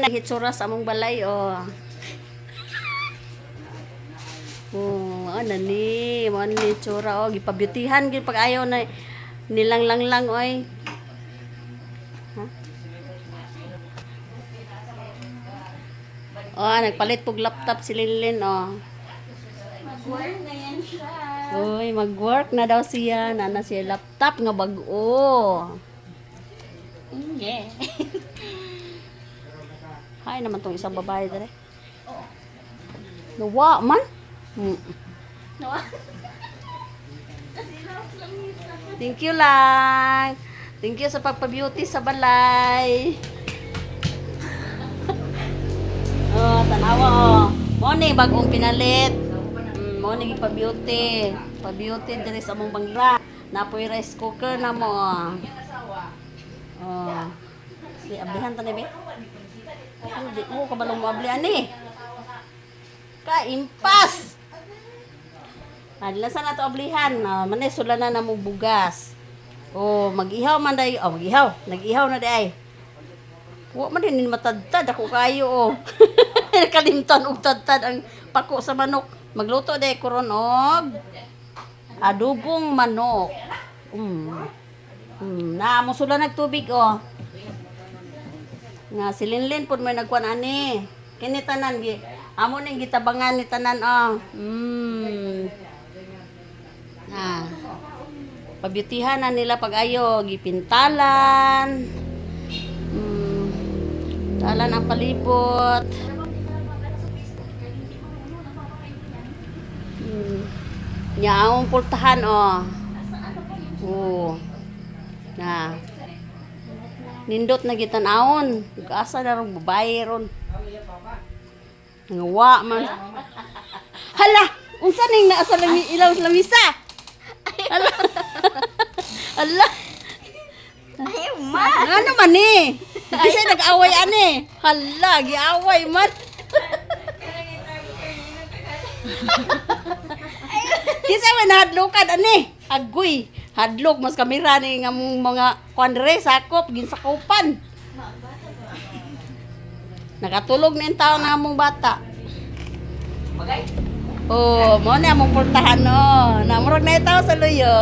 Hitsura sa among balay oh. Oh, ano ni, mo ni itsura oh, gipabyutihan gyud pag ayaw na nilang lang lang oy. Ha? Oh, nagpalit pog laptop si Linlin oh. Mag-work na yan siya. Uy, mag-work na daw siya. Nana siya laptop nga bag-o. Yeah. Hay naman tong isang babae dere. Nawa man. No? Thank you lang. Thank you sa pagpa-beauty sa balay. Oh, tanawa oh. Mo ni bagong pinalit. Mo ni pa-beauty. Pa-beauty diri sa among bangla. Napoy rice cooker na mo. Oh. Oh. Si ablihan ta ni be. Ano di mo kabalong mo abli ani? Ka impas. Adla sa nato ablihan, ah, manay sula na namo bugas. Oh, mag-ihaw man day. Oh, mag-ihaw. Nag-ihaw na day. Wa man din matadtad ako kayo oh. Kalimtan og tadtad ang pako sa manok. Magluto day karon og adobong manok. Na mo sula nagtubig oh. Nga si Linlin pud may nagkuan ani. Kini tanan gi amo ning gitabangan ni tanan oh. Ah. Pabyutihan na nila pag ayo gipintalan. Talan ang palibot. Nya ang pultahan oh. Oo. Na. Nindot na gitan-awon. Asa na rong babae ron. Ngawa man. Hala, unsa ning naa sa lami ilaw sa lamisa? Hala. Hala. Ay, ma! Ano man ni? Kasi nag-away ani. Hala, giaway man. Kinsa man nahadlokan ani? Agoy, hadlok mas kamera ni nga mong mga kuan dere sakop ginsakopan. Nakatulog na yung tao na among bata. Oh, mo na among pultahan no. Namurag na itaw sa luyo.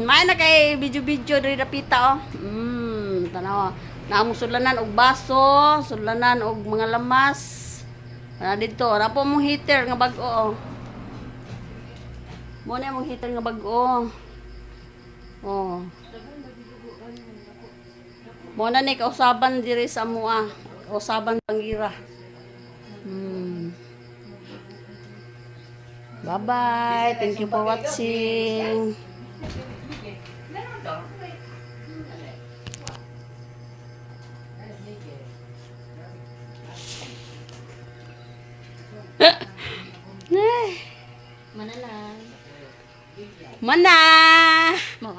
May na kay video-video diri dapita oh. Tanaw. Naamong sulanan og baso, sulanan og mga lamas. Ana dito, ana po mong heater nga bag-o. Oh. Mo na mong heater nga bag-o. Oh. Mo na ni kausaban diri sa amoa. Kausaban pangira. Bye-bye. Thank you for watching. Ay, Mana lang. Mana! Ma.